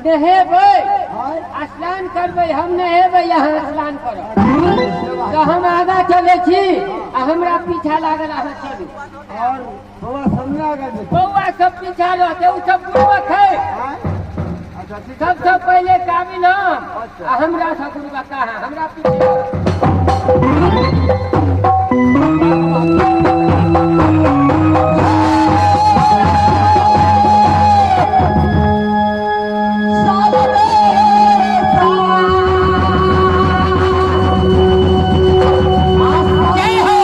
नहेबै। आँय? स्नान करबै, हम नहेबै, अहाँ स्नान करब। तऽ हम आगाँ चलै छी आ हमरा पीछा लागल अहाँ चलू। और बौआ सब नहि आगाँ जेतै? बौआ सब पीछा रहतै, ओ सब बुड़बक है। आँय? अच्छा ठीक छै। सबसँ पहिले काबिल हम आ हमरा सँ बुड़बक अहाँ, हमरा पीछे रहब। जय हो।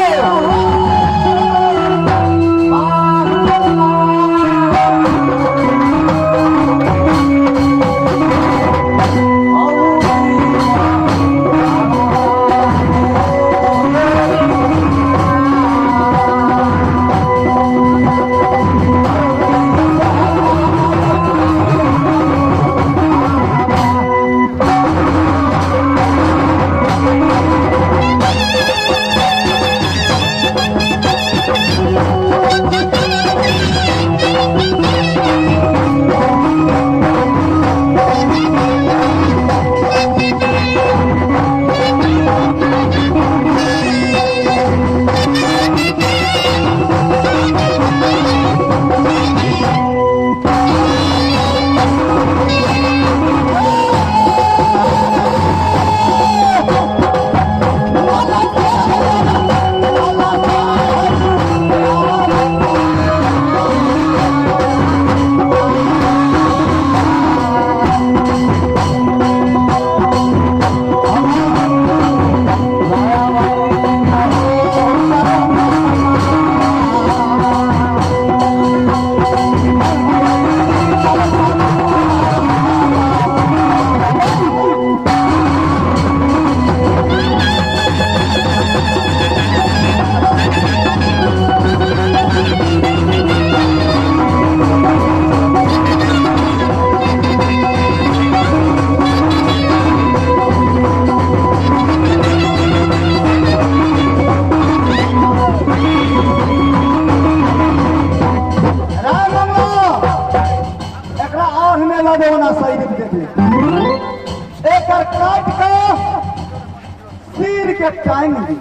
राम एकरा आँख में लगौना सही देख ले, एकर काट के सिर के टांग दी।